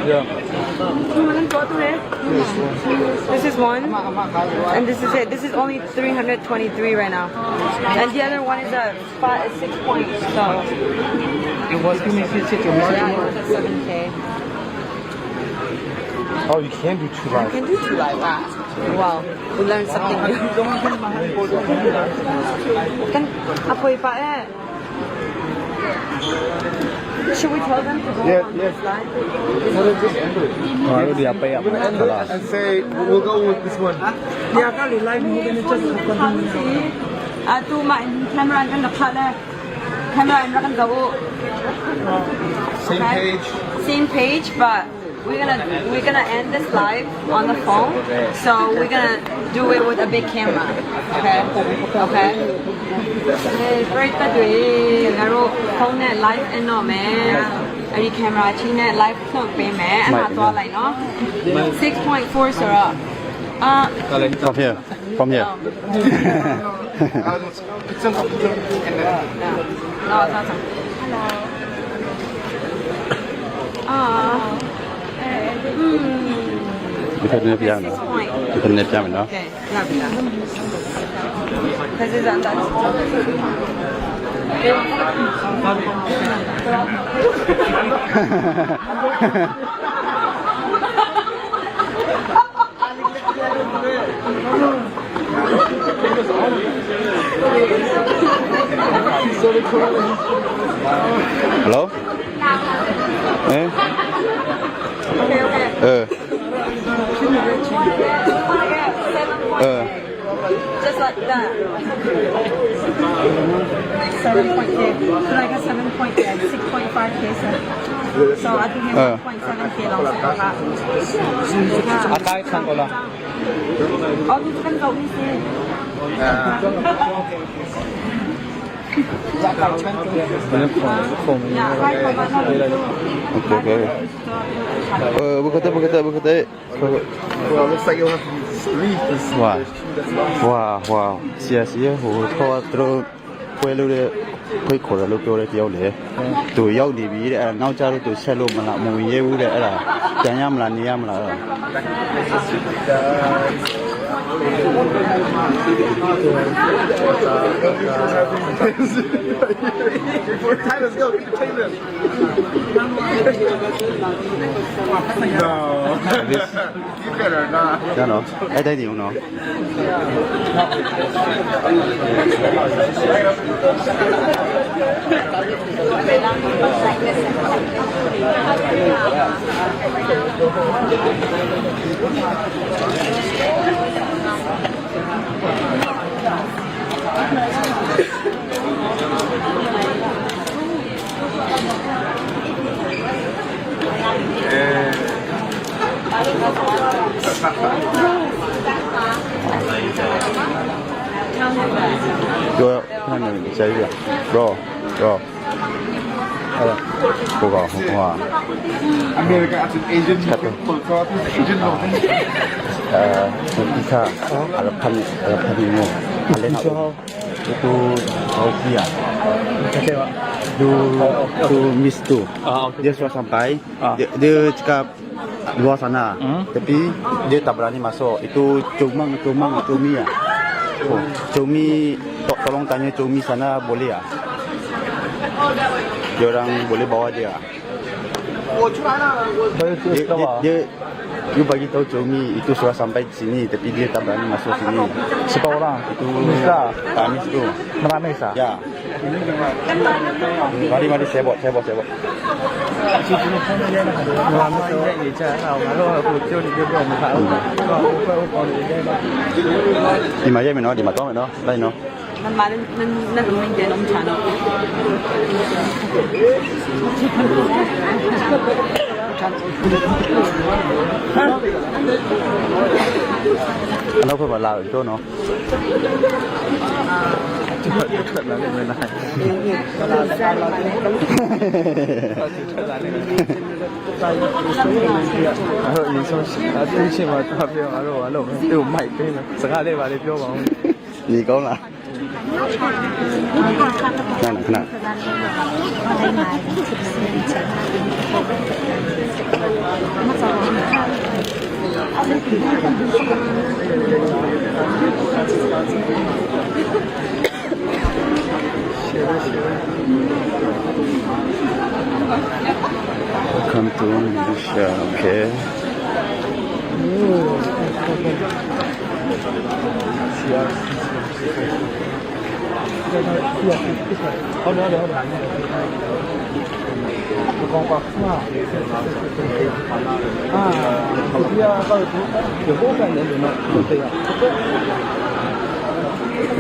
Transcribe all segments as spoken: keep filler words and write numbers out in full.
Yeah. This is one, and this is it. This is only three hundred twenty-three right now, and the other one is a spot is six point. So it was yeah, it was at seven K. Oh, you can do two live. You can do two live. Ah. Wow, we learned something new. Kan apoy pa eh. Should we tell them to go on this live? Baru dia apa ya? And say, we'll go with this one. Atu ma in camera kan ka pha le. Camera in kan ka u. Same page. Same page, but we're gonna we're gonna end this live on the phone. So we're gonna do it with a big camera. Okay. Okay. Hey, break the day. Phone ne live and no man. Ari camera chi ne live no pay man. And I thought like no. Six point four sir. Uh, From here. From here. Oh. No, no, no. Hello. Ah. Hmm. Six point. Okay, yeah, yeah. This is on that. Hello? Eh? Eh. Eh. Just like that. Seven point K. Like a seven point K, six point five K, sir. So I think it's one point seven K long. Akai sang ko la. Oh, this can go easy. Okay, okay. Uh, buka tak, buka tak, buka tak. Well, it looks like you'll have to leave this. Wow. Wow, wow. Sia, sia, ho, tho, tro. ခွဲလို့တဲ့ ခွဲခေါ်တယ်လို့ပြောတဲ့တယောက်လေ။ သူရောက်နေပြီတဲ့။ အဲဒါနောက်ကျတော့သူဆက်လို့မလား၊ မဝင်ရဲဘူးတဲ့။ အဲဒါပြန်ရမလား၊ နေရမလား။ အဲဒါ Time is go. Entertain them. No. You better not. ဒါနော်။ အဲတိုက်နေဦးနော်။ Bro, bro. America as an Asian, you can pull out Asian woman. Uh, kita, alapan, alapan mo. Alapan mo. Itu, oh, iya. Itu, itu Miss tu. Ah, okay. Dia sudah sampai. Ah. Dia, dia cakap luar sana. Hmm. Tapi dia tak berani masuk. Itu Comang, Comang, Comi ya. Oh, Comi, to-, tolong tanya Comi sana boleh ya? Dia orang boleh bawa dia. Dia, dia, dia, you bagi tahu Comi itu sudah sampai di sini, tapi dia tak berani masuk sini. Siapa orang? Itu Miss lah. Tanis tu. Meramis lah. Ya. Mari, mari, saya bawa, saya bawa, saya bawa. Meramis tu. Di mana, di mana, di mana, di mana? Lain, no? มันมานั่น นั่น นั่น มันเดินลงชาเนาะ Hello. နောက်ဘက်မှာလာပြီပြောနော်။ အဲ့တော့အရင်ဆုံးအတူးချင်မှာသွားပြောအဲ့တော့ဘာလို့သူ့ကိုမိုက်ပေးမယ်စကားလေးပါလေးပြောပါဦး။ နေကောင်းလား။ ခဏခဏ။ Welcome to Malaysia. Okay.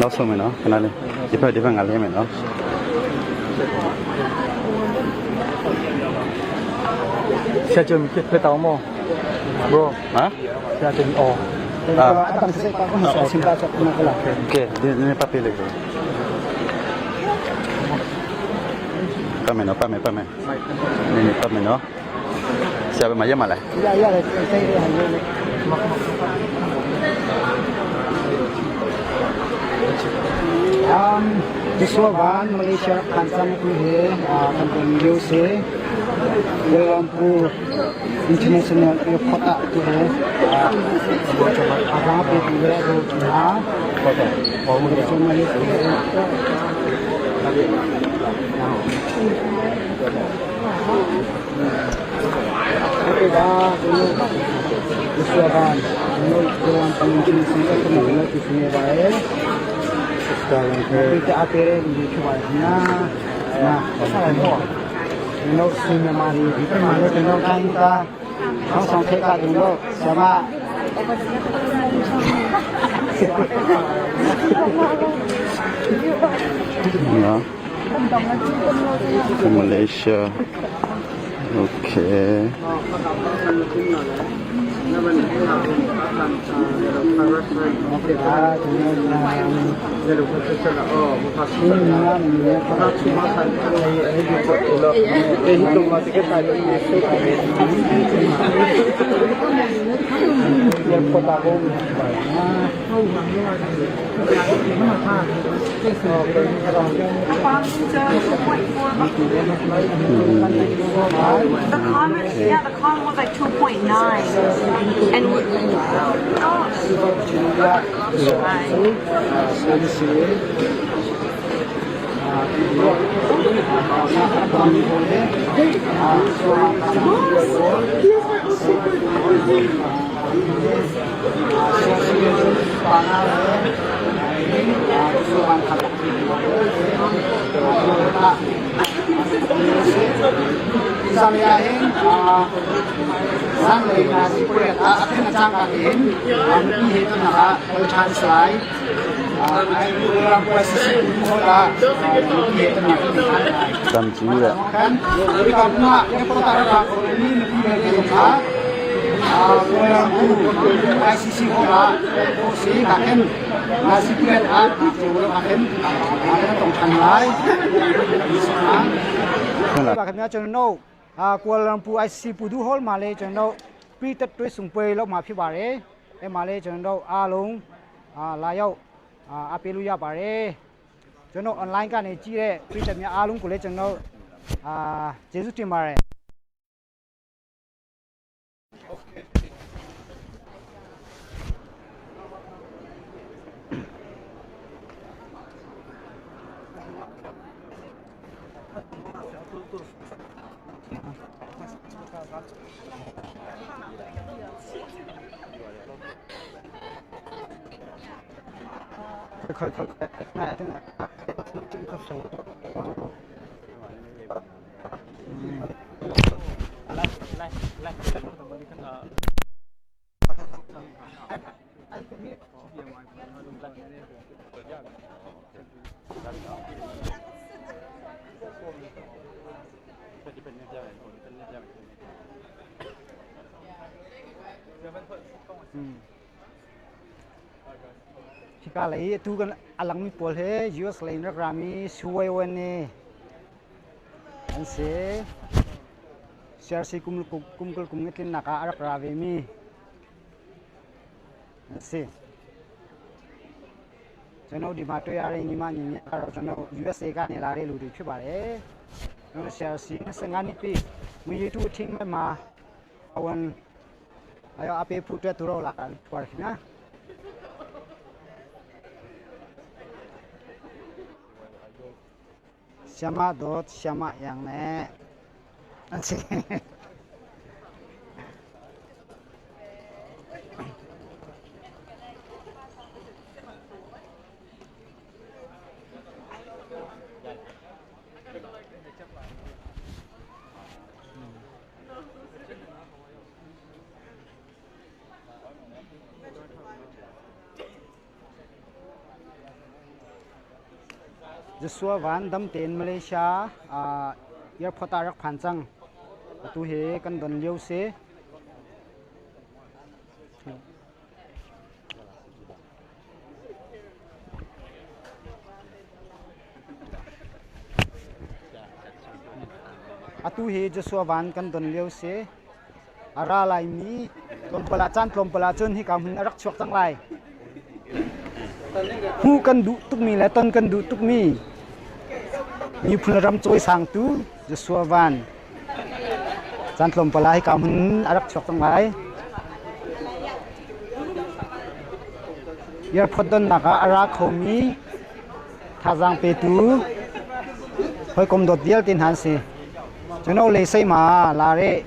Lawsome no, kenale. Dipa dipa ngale me no. Siya cun pe tau maw? Bro. Ha? Siya cun aw. Ah. Okay, dia ni papi lagi. Pame no, pame, pame. Ni ni pame no. Siapa maya malah? Um, Tusua van Malaysia khansam tu he, uh, kan pun U S A, Kuala Lumpur International Airport ah tu he, uh, abang pe tu he tu ha. Malaysia. Malaysia. Okay. The comment, yeah, the comment was like two point nine. And Tam ci le. Kuala Lumpur I C C ပူသူဟော်မှာလည်းကျွန်တော်တို့ ပြည်သက်သွေးစုံပွဲလုပ်မှာဖြစ်ပါတယ်။ အဲမှာလည်းကျွန်တော်တို့အားလုံးအာလာရောက်အာအားပေးလို့ရပါတယ်။ ကျွန်တော် online ကနေကြည့်တဲ့ပြည်သက်များအားလုံးကိုလည်းကျွန်တော်အာကျေးဇူးတင်ပါတယ်။ Hika lei a tu kan a lang mi pawl he U S lei in rak ra mi suai wan ne an si. C R C kum, kum, kum, kum ngetlinnak ah a rak ra ve mi an si. Cano di ma toi a rei ni ma ni ni a ka rau cano U S A ka ne la rei lu di phi ba le. Cano C R C na sa nga ni pi mu yi tu ting ma ma. Awan ayo ape phu tua tu rau la ka tuar kina. Siama dot siama yang ne. An si. Joshua Van damten Malaysia, ah, airport ah rak phan cang. Atu hi kan don lio si. Atu hi Joshua Van kan don lio si. A ra lai mi tlawmpal ah, caan tlawmpal ah cun hika hmun a rak chuak cang lai. Hmuh kan duh tukmi le ton kan duh tukmi miphun ram cawisangtu Joshua Van caan tlawmpal ah hika hmun a rak chuak cang lai. Airport donnak ah a ra khomi thazang petu hawikom dot vialte hna an si. Cun aw lei sei ma la reh,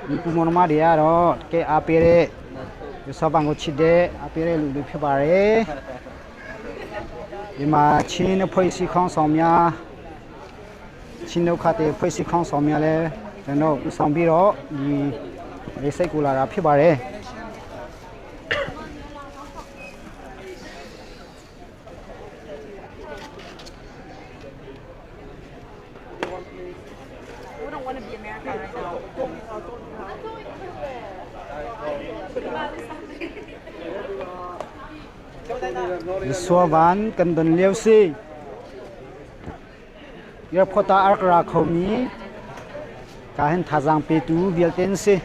mipu mawng ma de a rawh ke a pe reh, Joshua Van ko chit de a pe reh luh luh phi ba reh. Ima Chin a phoisi khawng sawm ya, Chin no khate phoisi khawng sawm ya le, cun aw sawm bi rawh, mi lei sei ku la ra phi ba reh. Joshua Van kan don lio si. Airport ah a rak ra khomi ka hin thazang petu vialte an si.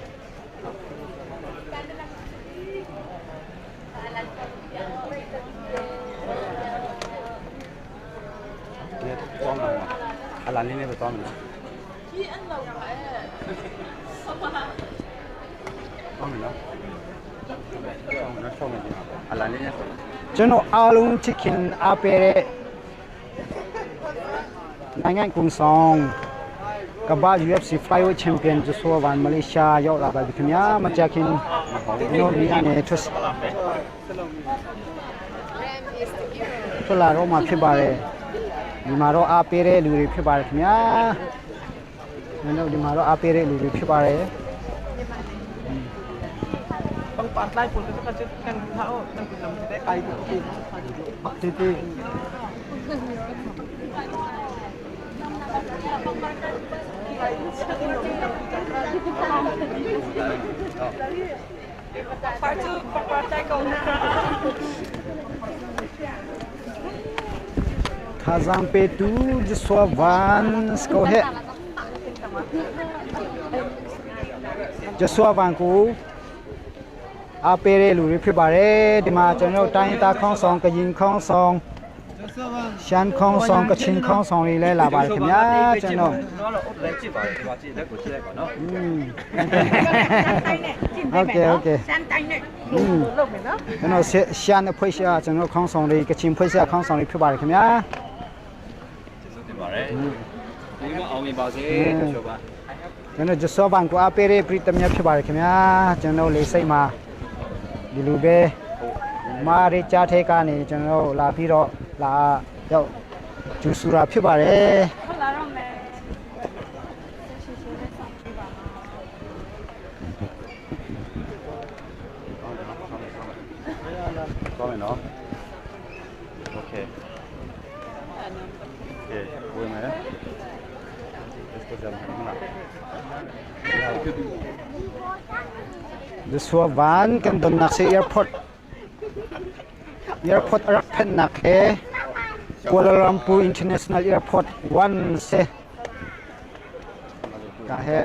Cun a lung chikin a pe reh. Naingan kung song ka ba U F C flyweight champion Joshua Van Malaysia yau la ba bikhmia maciakin no mi ane thus. Thula ro ma phi ba re. Ni ma ro a pe re lu re phi ba re khmia. Nano di maro a pe re lu ri phi ba re. Pang patlai pul ka ka chit kan tha o kan kun lam te kai ku ti. Ti ti. Thazang petu Joshua Van si ko he. Joshua Van ku a pe re lu ri phi ba re, di ma cun lo tai ta khong song, ka yin khong song. Shan khong song, Kachin khong song ri le la ba khmia cun lo. Ok, ok. Cun lo Shan a phoisia cun lo khong song ri, Kachin phoisia khong song ri phi ba khmia. Cun lo Joshua Van ku a pe re pri tamia phi ba khmia cun lo le sai ma. Di lu be. Ma re cha the ka ni cun lo la phi ro la. Yau. Cu sura phi ba re. Joshua Van kan donnak si airport. Airport a rak phet nak he Kuala Lumpur International Airport wan se. Ka he.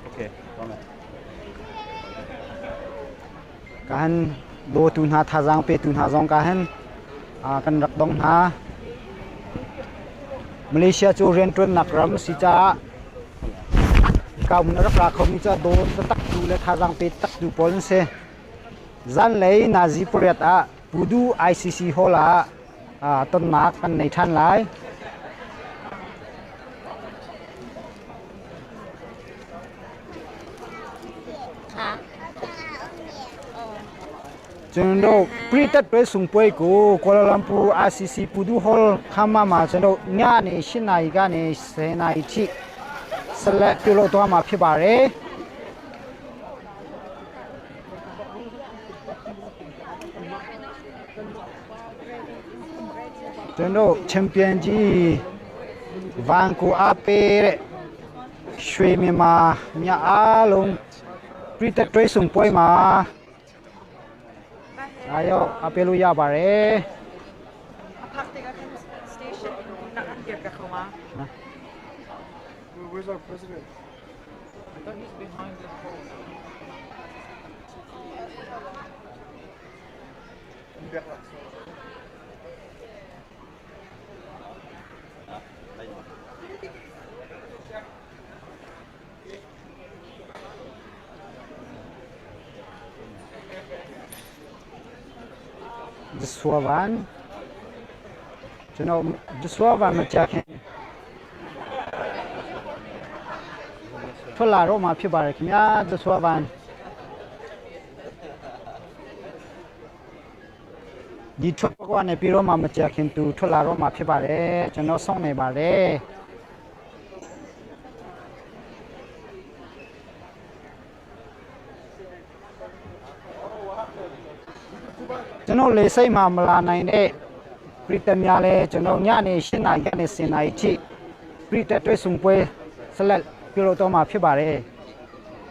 Okay. Ka hen do tu hna, thazang pe tu hna zong ka hen, a, kan rak dong hna. Malaysia cu rianṭuannak ram si caah, ka mun a rak ra khomi cu a do taktak tu le thazang pe taktak tu pawl an si. Zanlei nazi pariat ah Pudu I C C Hall ah, aa, tonnak kan nei ṭhan lai. Cun dawh Britain tuai sung puai ku Kuala Lumpur I C C Pudu Hall kha mama cun dawh nya ni shinai ga ni senai thih sale piu lo tuama phi bare. Cun dawh champion ji vangku a pe le shui mima nya a lung Britain tuai sung puai ma. Ayo, a pe lu ya bare. Where's our president? I thought he's behind this pole. Joshua Van. Cun Joshua Van ma cia khen. Thola ro ma phi bare kimia Joshua Van. Di thot pakua ne pi ro ma ma cia khen tu thola ro ma phi bare. Cun no song ne bare. Cano le sei ma mala nai ne Britain mia le cano nya ne shin nai ga ne se nai chi Britain tuai sung puai salal pilo to ma phi bare.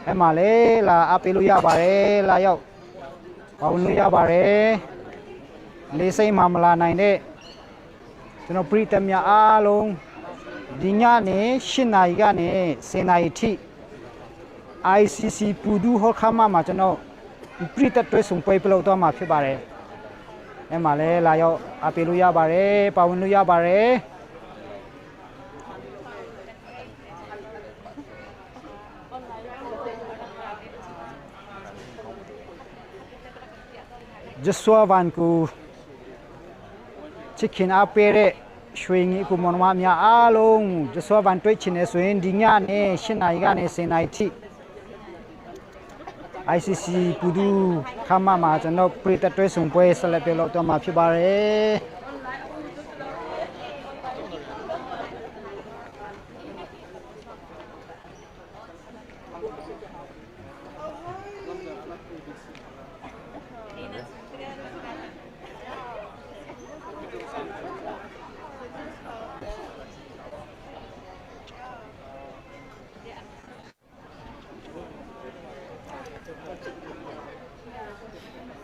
Hai ma le la a pe lu ya bare la yau. Pau lu ya bare. Le sei ma mala nai ne Cano Britain mia a lung di nya ne shin nai ga ne se nai thih I C C pudu hol kha ma ma cano Britain tuai sung puai pelo to ma phi bare. Ema le la yo a pe lu ya bare, pawin lu ya bare. Joshua Van ku Cikhin a pere shuingi ku monwa mia a lung Joshua Van tuai chin e suin di nya ne shin nai ga ne se nai thih I C C pudu kha ma ma cano Britain tuai sung puai salal pelo to ma phi bare.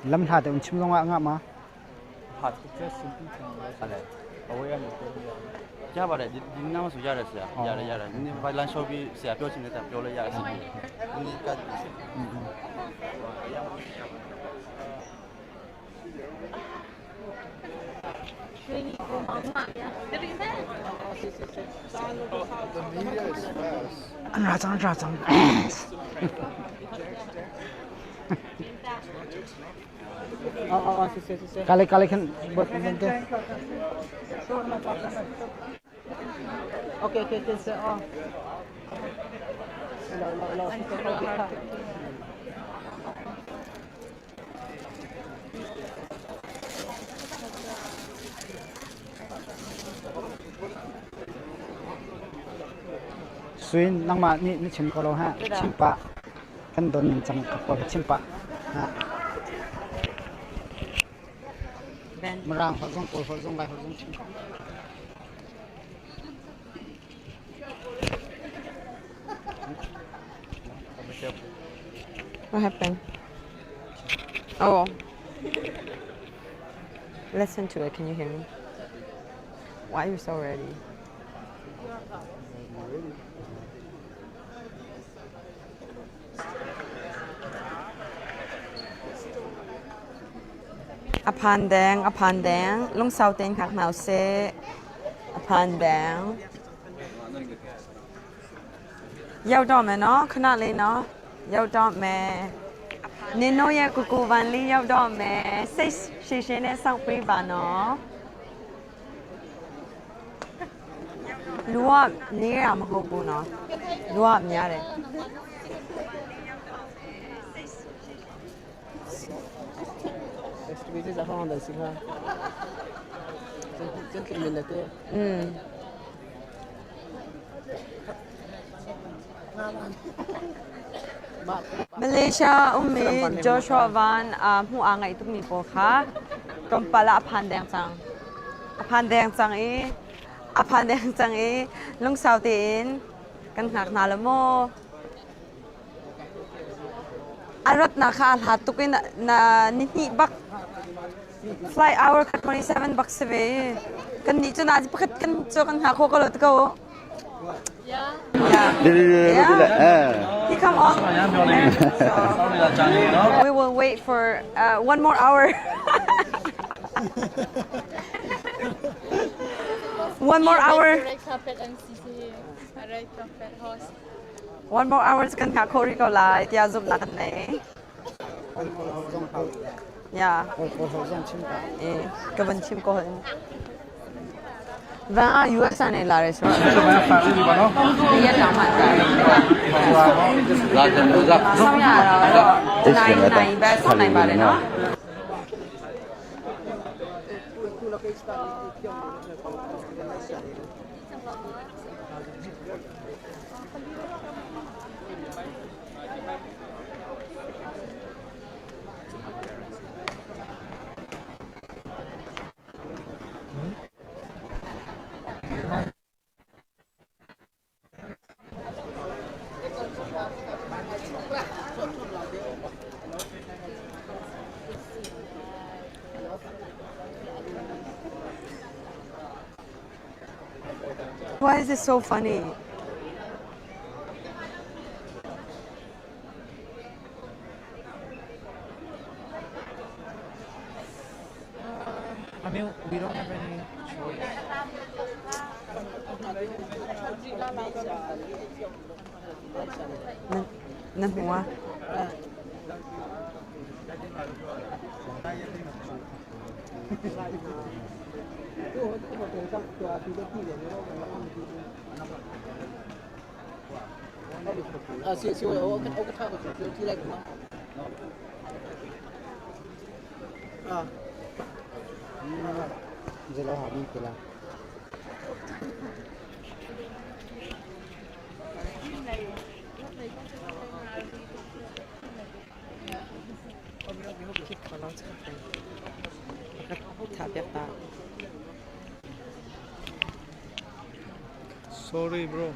Lam hla te un chim zong ah ngah ma. क्या बात है? जिन-, जितना हो सो जा रहा है, सर। जा रहा है, जा रहा है। नहीं, भाई, लंच भी सर, प्योर चिन्ह था, प्योर ले जा रहा है। नहीं, का- An ra cang, an ra cang. Kale, kale, khen buat khen te. Okay, okay, okay, sir. Oh. Hello, hello, hello. Suin, nangmah nih na chim ko lo ha. Chim pah. Kan don ning cang ka pawl chim pah. Ha. Mirang holh zong, Kawl holh zong, Lai holh zong chim pah. What happened? Oh. Listen to it. Can you hear me? Why are you so ready? A phan deng, a phan deng. Lungsaute in khak nau se. A phan deng. Yau dawm e no, khana le no. Yau dawm e. Nino ya kuku van li yau dawm e. Sei shi shi ne sang pri ba no. Luap ni a ma ho bu no. Luap ni a le. Activities a hong dan sing ha. Gentleman na te. Mm. Malaysia um mi Joshua Van, ah, hmu a ngaih tuk mi pawl kha. Tompal ah a phan deng cang. A phan deng cang i, a phan deng cang i, lungsaute in kan ngak na lo maw? A ratna kha a hla tuk in na ni hnih bak. Flight hour kha twenty seven bak se ve. Kan nih cu na zi pakhat kan cu kan ngak khawh ko lo te ko. Yeah. Yeah. He come on. We will wait for, uh, one more hour. One more hour. Red carpet and C C. Red carpet host. One more hour kan ngak khawh rih ko lai, tia zumhnak kan nei. Ya. Eh, ka van chim ko hon. Va U S a nei la restaurant. Ya ta ma ta. Sam ya la. Nai, nai, ba, sam nai ba le no. Why is it so funny? I mean, we don't have any choice. Na, na hmu a. Sorry, bro.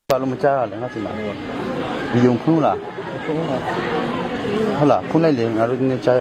Palu macha le nga sima. Biyung phung la. Hala phung lai le nga ru ne cha.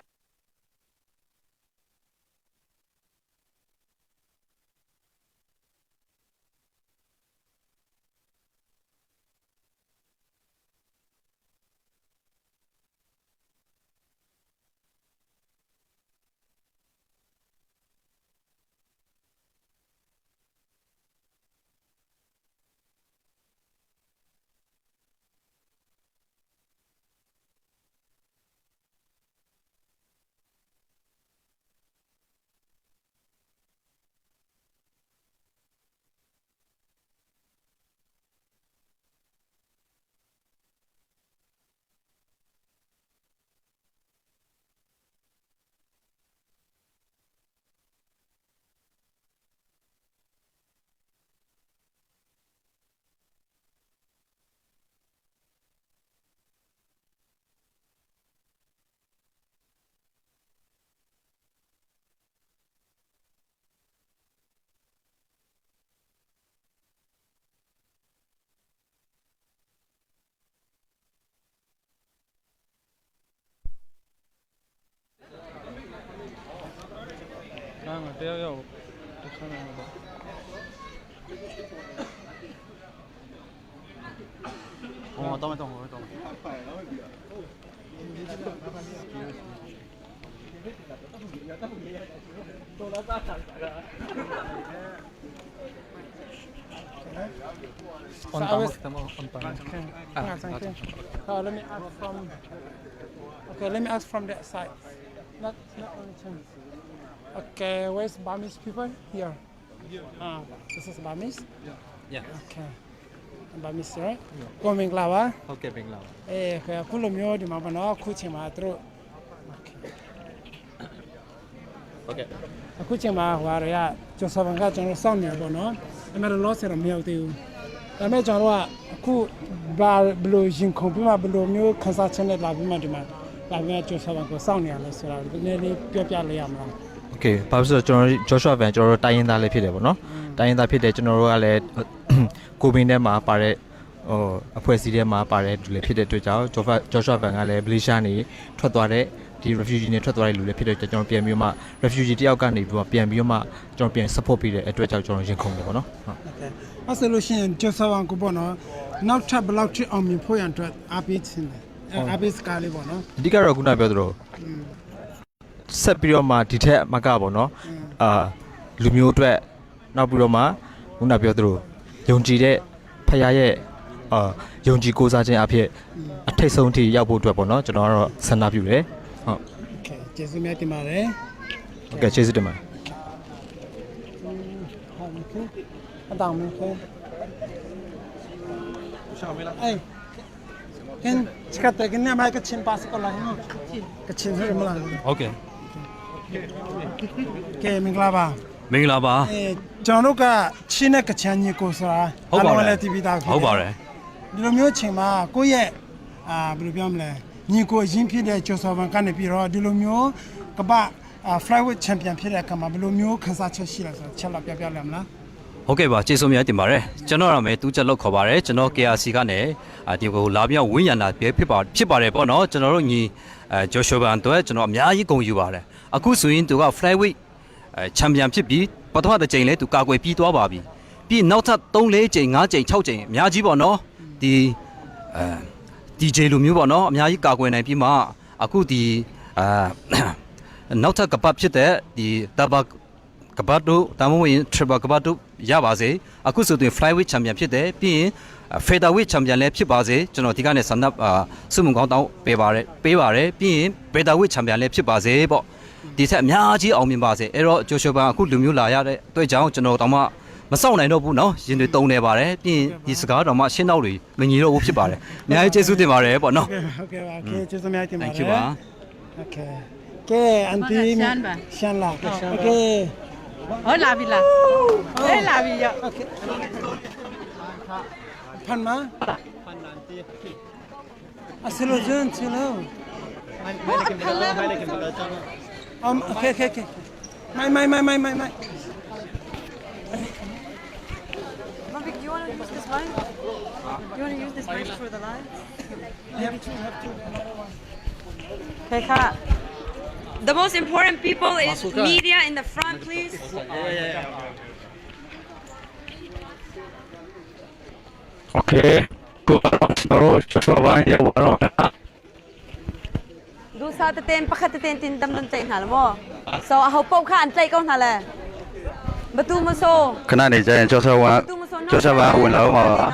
要要，我看看好吧。哦，等一等，等一等。On. Okay. Thank you. Uh, let me ask from. Okay, let me ask from that side. Not not only Chinese. Okay, where's Burmese people here? Ah, this is Burmese? Yeah. Okay. Burmese, right? ကိုမင်္ဂလာပါ။ ဟုတ်ကဲ့၊ မင်္ဂလာပါ။ အဲ၊ အခုလိုမျိုးဒီမှာပေါ့နော်၊ အခုချိန်မှာသူတို့။ Okay. ဟုတ်ကဲ့။ အခုချိန်မှာဟိုဟာတွေကကျော်စောဘန်ကကျွန်တော်စောင့်နေရပေါ့နော်။ ဒါပေမဲ့လောလောဆယ်တော့မရောက်သေးဘူး။ ဒါပေမဲ့ကျွန်တော်တို့ကအခုဘာဘယ်လိုရင်ခုန်ပြီးမှ၊ ဘယ်လိုမျိုးခံစားချက်နဲ့လာပြီးမှဒီမှာလာပြီးမှကျော်စောဘန်ကိုစောင့်နေရလဲဆိုတာနည်းနည်းလေးပြောပြလို့ရမလား။ Okay. ဘာဖြစ်လို့လဲဆိုတော့ ကျွန်တော်တို့ Joshua Van ကျွန်တော်တို့တိုင်းရင်းသားလည်းဖြစ်တယ်ပေါ့နော်။ တိုင်းရင်းသားဖြစ်တယ်။ ကျွန်တော်တို့ကလည်း ကိုမင်းထဲမှာပါတဲ့ဟိုအဖွဲ့အစည်းထဲမှာပါတဲ့သူလည်းဖြစ်တဲ့အတွက်ကြောင့် Joshua Van ကလည်း Malaysia နေထွက်သွားတဲ့ဒီ refugee နဲ့ထွက်သွားတဲ့လူလည်းဖြစ်တဲ့အတွက်ကြောင့် ကျွန်တော်ပြန်ပြီးတော့မှ refugee တယောက်ကနေပြီးတော့ပြန်ပြီးတော့မှကျွန်တော်ပြန် support ပေးတဲ့အတွက်ကြောင့်ကျွန်တော်ရင်ခုန်တယ်ပေါ့နော်။ Okay. အဲ့ဆိုလို့ရှိရင်ကျော်စောဘန်ကိုပေါ့နော်၊ နောက်ထပ်ဘယ်လောက်ထိအောင်မြင်ဖို့ရန်အတွက်အားပေးချင်လဲ။ အဲ၊ အားပေးစကားလေးပေါ့နော်။ အဓိကတော့ခုနပြောသလိုဆက်ပြီးတော့မှဒီထက်မကပေါ့နော်၊ အာ၊ လူမျိုးအတွက်၊ နောက်ပြီးတော့မှခုနပြောသလိုယုံကြည်တဲ့ဖခင်ရဲ့၊ အာ၊ ယုံကြည်ကိုးစားခြင်းအဖြစ်အထိတ်ဆုံးထိရောက်ဖို့အတွက်ပေါ့နော်၊ ကျွန်တော်ကတော့ဆန္ဒပြုတယ်။ ဟုတ်။ Okay. ကျေးဇူးများတင်ပါတယ်။ Okay. ကျေးဇူးတင်ပါတယ်။ ဟုတ်ပြီ။ အတောင်မင်းခင်။ အဲ။ ခင်ချစ်တဲ့ကနေ့မှာကချင်ပါစကောလာနော်။ ကချင်ဆိုမလား။ Okay. ကဲ၊ မင်္ဂလာပါ။ မင်္ဂလာပါ။ အဲ၊ ကျွန်တော်တို့ကချင်းနဲ့ကချင်ညီကိုဆိုတာ၊ ဟုတ်ပါတယ်။ အားလုံးလည်းသိပြီးသားဖြစ်တယ်။ ဟုတ်ပါတယ်။ ဒီလိုမျိုးအချိန်မှာကိုယ့်ရဲ့၊ အာ၊ ဘယ်လိုပြောမလဲ၊ ညီကိုအရင်းဖြစ်တဲ့ကျော်စောဘန်ကနေပြီးတော့ဒီလိုမျိုးကမ္ဘာ့၊ အာ၊ flyweight champion ဖြစ်တဲ့အခါမှာဘယ်လိုမျိုးခံစားချက်ရှိလဲဆိုတာချက်လောက်ပြောပြလို့ရမလား။ ဟုတ်ကဲ့ပါ၊ ကျေးဇူးများတင်ပါတယ်။ ကျွန်တော်နာမည်သူကျက်လို့ခေါ်ပါတယ်။ ကျွန်တော် KRC ကနေ၊ အာ၊ ဒီကိုလာပြီးဝိညာဏပဲဖြစ်ပါဖြစ်ပါတယ်ပေါ့နော်။ ကျွန်တော်တို့ညီ၊ အဲ၊ ကျော်စောဘန်အတွက်ကျွန်တော်အများကြီးဂုဏ်ယူပါတယ်။ အခုဆိုရင်သူက flyweight၊ အဲ၊ champion ဖြစ်ပြီးပထမတစ်ကြိမ်လဲသူကာကွယ်ပြီးသွားပါပြီ။ ပြီးနောက်ထပ်သုံးလေးကြိမ်၊ ငါးကြိမ်၊ ခြောက်ကြိမ်အများကြီးပေါ့နော်။ ဒီ၊ အဲ၊ ဒီ J လိုမျိုးပေါ့နော်၊ အများကြီးကာကွယ်နိုင်ပြီးမှအခုဒီ၊ အဲ၊ နောက်ထပ်ကပတ်ဖြစ်တဲ့ဒီ double ကပတ်တို့၊ ဒါမှမဟုတ်ရင် triple ကပတ်တို့ရပါစေ။ အခုဆိုသူရင် flyweight champion ဖြစ်တယ်။ ပြီးရင်၊ အဲ၊ featherweight champion လည်းဖြစ်ပါစေ။ ကျွန်တော်ဒီကနေ့ဆန္ဒ၊ အာ၊ ဆုမွန်ကောင်းတောင်းပေးပါတယ်၊ ပေးပါတယ်။ ပြီးရင် featherweight champion လည်းဖြစ်ပါစေပေါ့။ ဒီထက်အများကြီးအောင်မြင်ပါစေ။ အဲ့တော့ကျော်စောဘန်အခုလိုမျိုးလာရတဲ့အတွက်ကြောင့်ကျွန်တော်တောင်မှမစောင့်နိုင်တော့ဘူးနော်။ ရင်တွေတုန်နေပါတယ်။ ပြီးရင်ဒီစကားတောင်မှရှင်းနောက်တွေမညီတော့ဘူးဖြစ်ပါတယ်။ အများကြီးကျေးဇူးတင်ပါတယ်ပေါ့နော်။ Okay. Okay. Okay. ကျေးဇူးများတင်ပါတယ်။ Thank you ပါ။ Okay. ကဲ၊ အန်တီရှမ်းပါ။ ရှမ်းလား။ Okay. ဟောလာပြီလား။ ဟောလာပြီရော။ Okay. ဖန်မ။ ဖန်နန်တီ။ အဆလိုဇွန်ဆလို။ ဟောဖန်လား။ Um. Okay. Okay. Okay. မိုင်မိုင်မိုင်မိုင်မိုင်မိုင်။ Mavik, you want to use this mic? You want to use this mic for the live? I have two, I have two, another one. Okay, cut. The most important people is media in the front, please. Okay. ကိုပါတော့ကျွန်တော်ကျော်စောဘန်ရဲ့ဝါတော့ ဒူစာတတန်၊ ပခတ်တတန်၊ တင်ဒမ်ဒမ်တန်ဟနာလမော။ So အဟောပုတ်ခါအန်တလိုက်ကောင်းဟနာလဲ။ ဘသူမဆို။ ခဏနေကြရင်ကျော်စောဘန်၊ ဘသူမဆို၊ ကျော်စောဘန်ဝင်လာဦးမှာပါ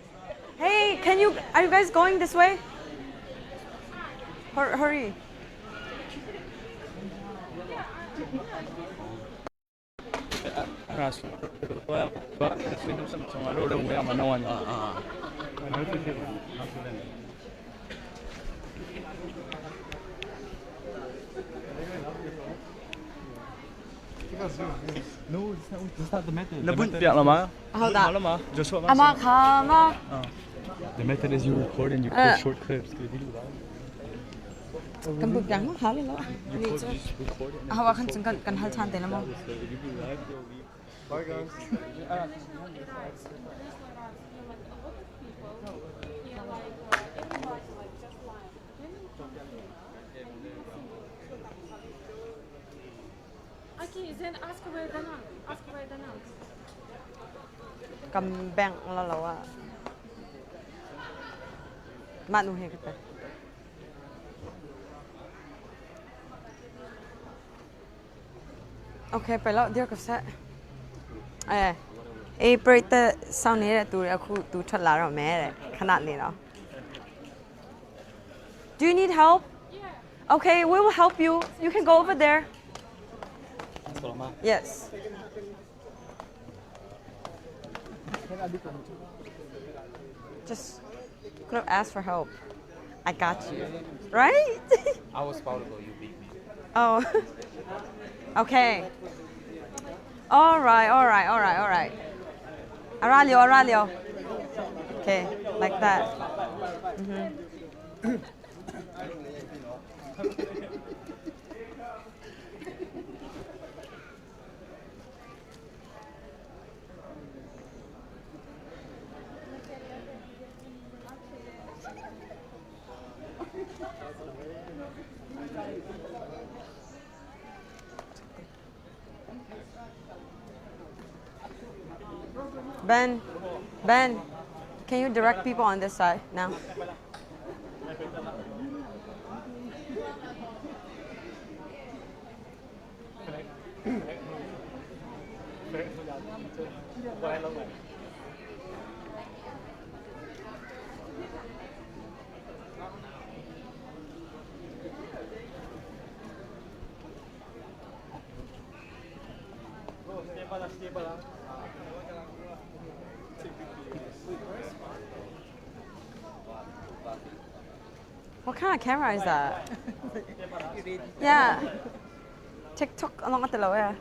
။ Hey, can you, are you guys going this way? Hur- Hurry. No, it's not, it's not the method. The method is ဟုတ်တာ။ အမခါမ။ The method is you record and you put short clips. ကမ်ပူးပြမခါလေလော။ အဟဝခန်စင်ကန်ဟလ်ချန်တဲလမ။ Then ask where the now. Ask where the now. Kam beng la lo a. Manu he kata. Okay, pai lo, dear ko sa. Eh, eh, pray ta sound ni re tu re aku tu chat la ro me re. Khanat ni lo. Do you need help? Okay, we will help you. You can go over there. Yes. Just could have asked for help. I got you. Right? I was about to go, you beat me. Oh. Okay. All right, all right, all right, all right. Aralio, aralio. Okay, like that. Mm-hmm. Ben, Ben, can you direct people on this side now? What kind of camera is that? Yeah. TikTok along at the lower.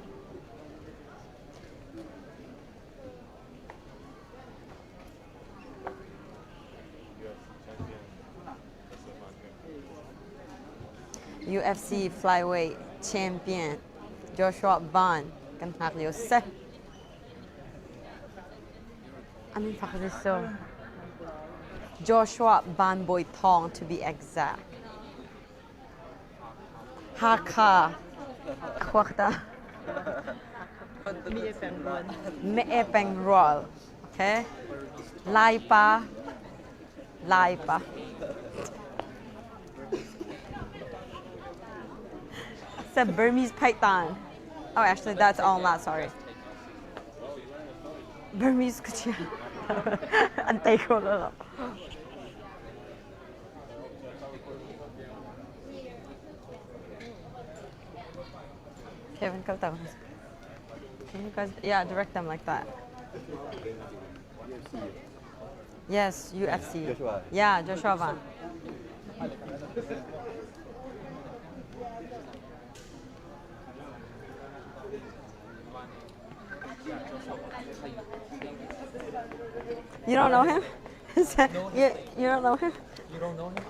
U F C flyweight champion Joshua Ban kan hak liu se. I mean, fuck this so. Joshua Ban Boy Thong, to be exact. Hakha. Khuakta. Mi e peng rual. Mi e peng rual. Okay. Laipa. Laipa. It's a Burmese python. Oh, actually, that's all not, sorry. Burmese kachia. An tei ko lo. Kevin, kal tau. Can you guys, yeah, direct them like that. Yes, U F C. Joshua. Yeah, Joshua Ban. You don't know him? Is that, you, you don't know him? You don't know him?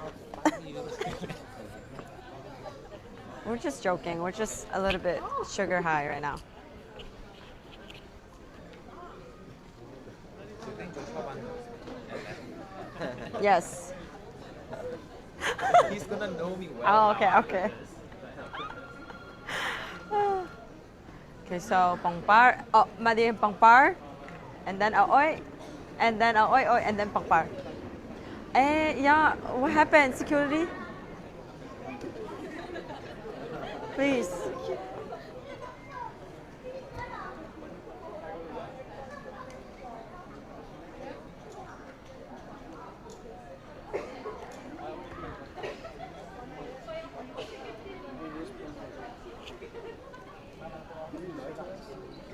We're just joking. We're just a little bit sugar high right now. Yes. He's gonna know me well. Oh, okay, okay. Okay, so pangpar. Oh, madi pangpar. And then aoi. And then aoi, oi, and then pangpar. Eh, yeah, what happened? Security? Please.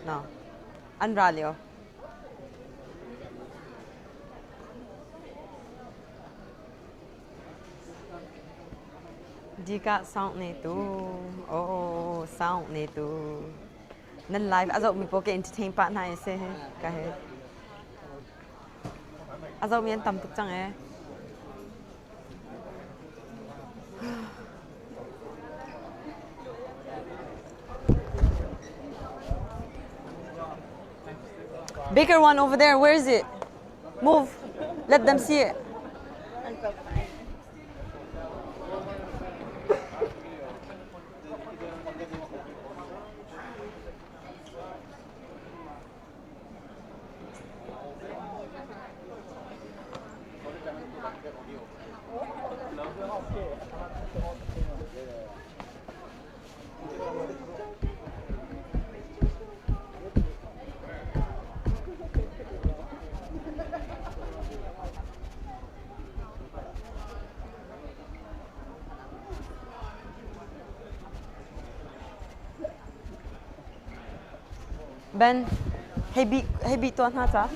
No. An ra lio. Dika sound ne tu. Oh, sound ne tu. Nan live a zoh mi po ke entertain pa na ese he. Ka he. A zoh mi an tam tuk chang e. Bigger one over there. Where is it? Move. Let them see it. Ben, hei bih, hei bih tua hna ca.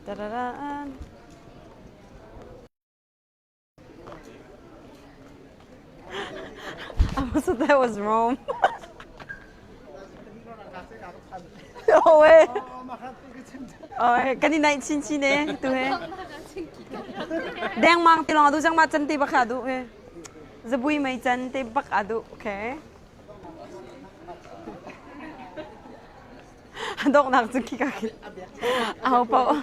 Tararan. I must have thought that was Rome. Oh, eh. Oh, eh. Kan i naih chin chin eh. Tu he. Dengmang te long a duh, zangmah chan te bak a duh he. Zabui mei chan te bak a duh. Okay. A dawknak cu kikak in a hau paoh.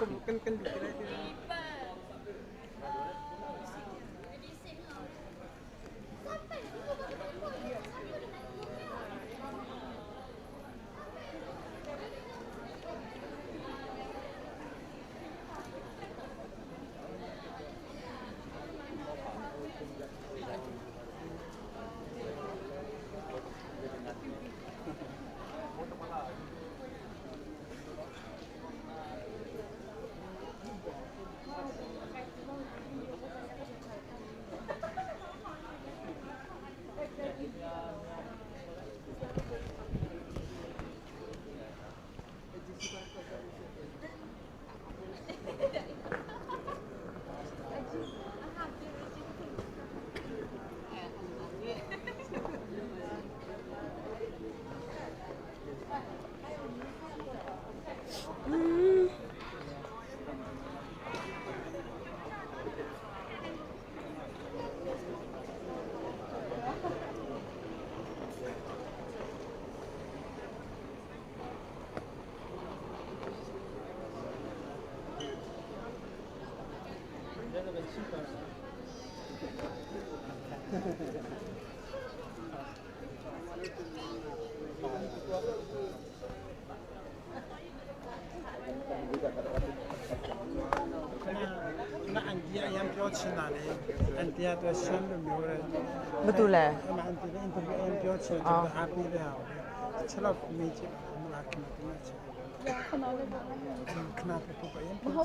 Batu le. Ah.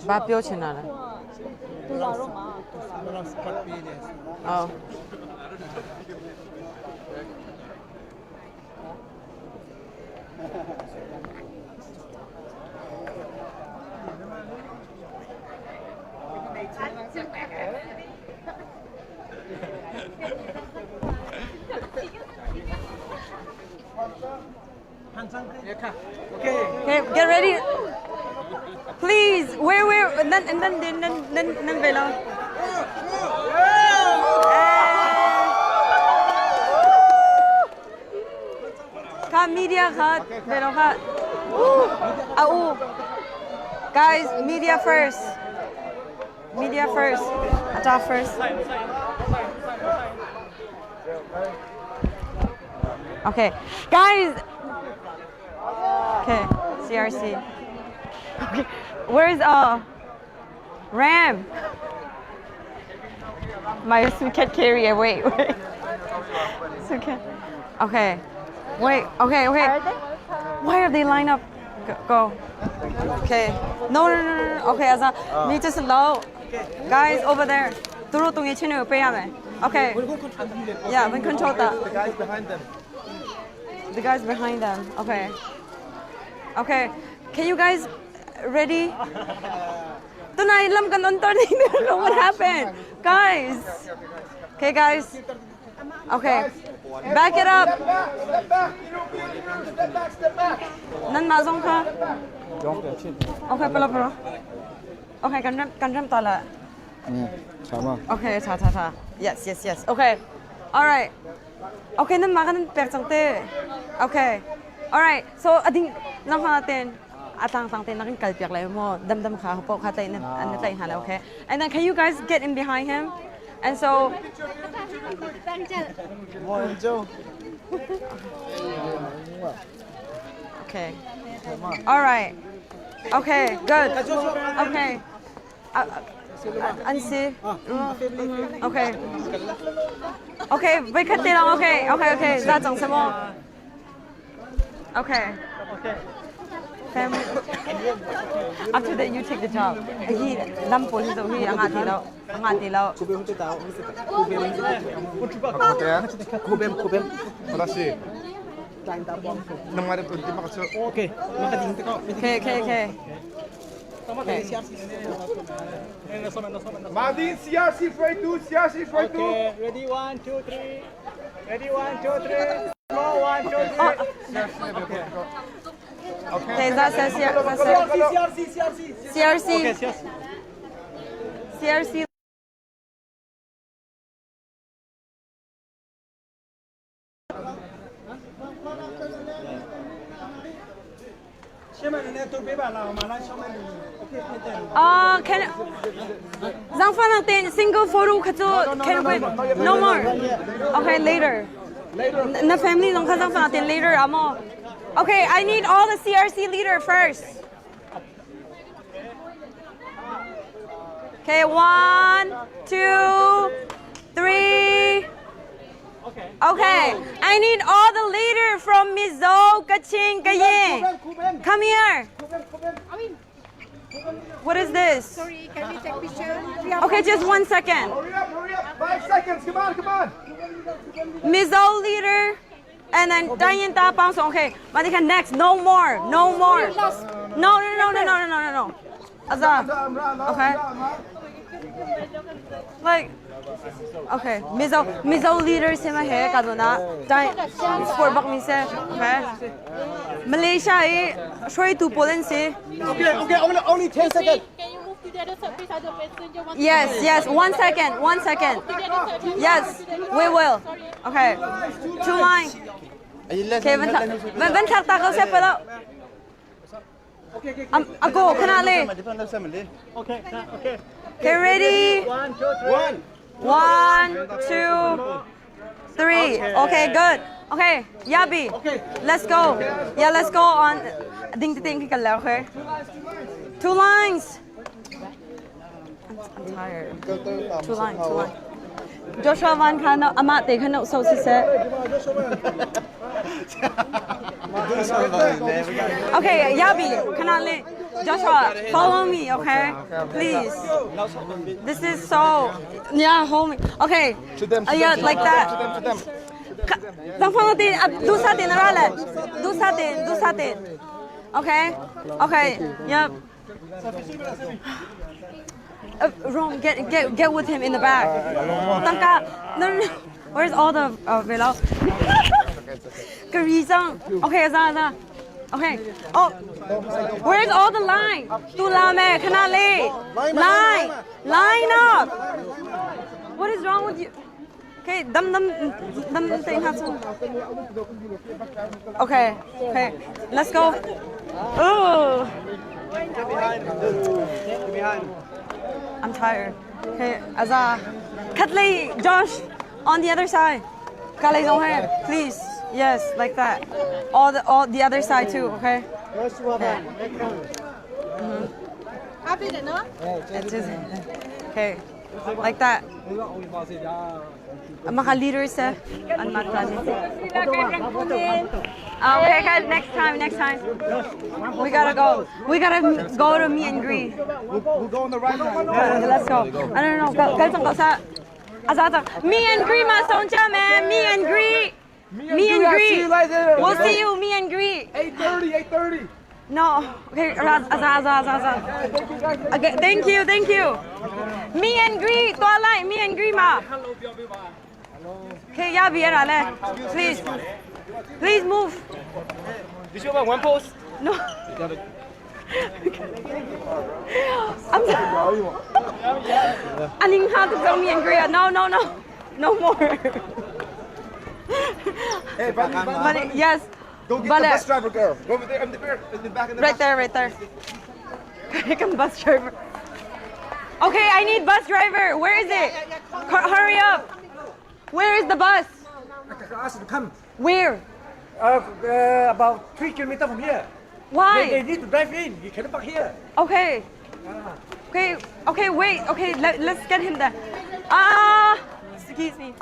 Ba pio chin na le. Oh. Okay, get ready. Please, where, where, nan, nan, nan, nan, nan, nan ve lo. Kha media kha, ve lo kha. A u. Guys, media first. Media first. Ata first. Okay. Guys. Okay. C R C. Okay. Where's uh Ram? My suitcase carrier. Wait, wait. Suitcase. Okay. Wait. Okay. Okay. Why are they lined up? Go. Go. Okay. No, no, no, no, no. Okay, asa. Mi just low. Guys, over there. Turu tungi chinu pe ya me. Okay. Yeah, we control that. The guys behind them. The guys behind them. Okay. Okay. Can you guys ready? Tonight, lam kan on turning. What happened? Guys. Okay, guys. Okay. Back it up. Nan ma zong kha. Okay, pala, pala. Okay, kan rem, kan rem ta la. Mm, sama. Okay, ta, ta, ta. Yes, yes, yes. Okay. All right. Okay, nan ma kan pek chang te. Okay. All right. So, a ding, nang ha ten. A tang tang te nakin kalpiak lai maw, damdam kha, hapoh kha tlaih na, an na tlaih ha lai, okay? And then can you guys get in behind him? And so, okay. All right. Okay, good. Okay. Uh, uh, An si. Okay. Okay, break it down. Okay, okay, okay. Za chang se maw. Okay. Family. After that, you take the job. Hi lam pawl hi zo hi, a ngah ti lo. A ngah ti lo. Kubem, kubem. Wala si. Okay. Okay, okay, okay. Okay. Madin, C R C for two, C R C for two. Okay, ready, one, two, three. Ready, one, two, three. Go, one, two, three. Okay, that's it, yeah, that's it. C R C, C R C, C R C. C R C. Okay, C R C. C R C. Uh, can Zangfang Nang Ten single photo khat cu can we? No more. Okay, later. Na family zong kha Zangfang Nang Ten later amo. Okay, I need all the C R C leader first. Okay, one, two, three. Okay, I need all the leader from Mizo, Kachin, Kayin. Come here. What is this? Sorry, can we take picture? Okay, just one second. Hurry up, hurry up. Five seconds. Come on, come on. Mizo leader. And then Tayin Ta Pang Song. Okay, Madikhan next. No more. No more. No, no, no, no, no, no, no, no. Aza. Okay. Like, okay. Mizo, Mizo leader si ma he ka dona. Tayin sport bak mi se. Okay. Malaysia i shuai tu polen si. Okay, okay. Only, only ten seconds. Can you move to the other side, please? Other passenger want to. Yes, yes. One second, one second. Yes, we will. Okay. Two line. Okay, van thak, van, van thak ta ko se pala. Am, ako, kana le. Okay, okay. Okay, ready? One, two, three. One, two, three. Okay, good. Okay, Yabi. Let's go. Yeah, let's go on. Ding, ding, ding, okay. Two lines. I'm tired. Two line, two line. Joshua Van kha no, amah te kha no so si se. Okay, Yabi, kana le. Joshua, follow me, okay? Please. This is so, yeah, hold me. Okay. Uh, yeah, like that. Zangfang Nang Ten, uh, du sa ten, ra le. Du sa ten, du sa ten. Okay? Okay, yep. Uh, Rome, get, get, get with him in the back. Tangka, no, no, no. Where's all the, uh, velo? Kari zang. Okay, za, za. Okay. Oh, where's all the line? Tu la me, kana le. Line. Line up. What is wrong with you? Okay, dam, dam, dam, dam, teng ha chung. Okay, okay, let's go. Oh, I'm tired. Okay, aza. Khat lei, Josh, on the other side. Ka lei zong hai, please. Yes, like that. All the, all the other side too, okay? Okay. Mm-hmm. Happy, no? It's just, okay. Like that. Maka leaders eh. An mat kan. Ah, okay, okay, next time, next time. We gotta go. We gotta go to meet and greet. We'll, we'll go on the right now. Okay, let's go. I don't know. Go, go, go, go. Aza, aza. Meet and greet, ma song cha, man. Meet and greet. Meet and greet. See you guys later. We'll see you. Meet and greet. Eight thirty, eight thirty. No. Okay, aza, aza, aza, aza, aza. Okay, thank you, thank you. Meet and greet. Tua lai, meet and greet ma. Okay, Yabi, ra le. Please. Please move. Did you have one post? No. I'm sorry. Aning ha tu meet and greet. No, no, no. No more. Hey, buddy, buddy, buddy, yes. Go get the bus driver girl. Go over there in the back, in the back, in the back. Right there, right there. Kan bus driver. Okay, I need bus driver. Where is it? Hurry up. Where is the bus? I can ask you to come. Where? Uh, uh, about three kilometers from here. Why? They, they need to drive in. You cannot park here. Okay. Ah. Okay, okay, wait. Okay, let, let's get him there. Ah, excuse me.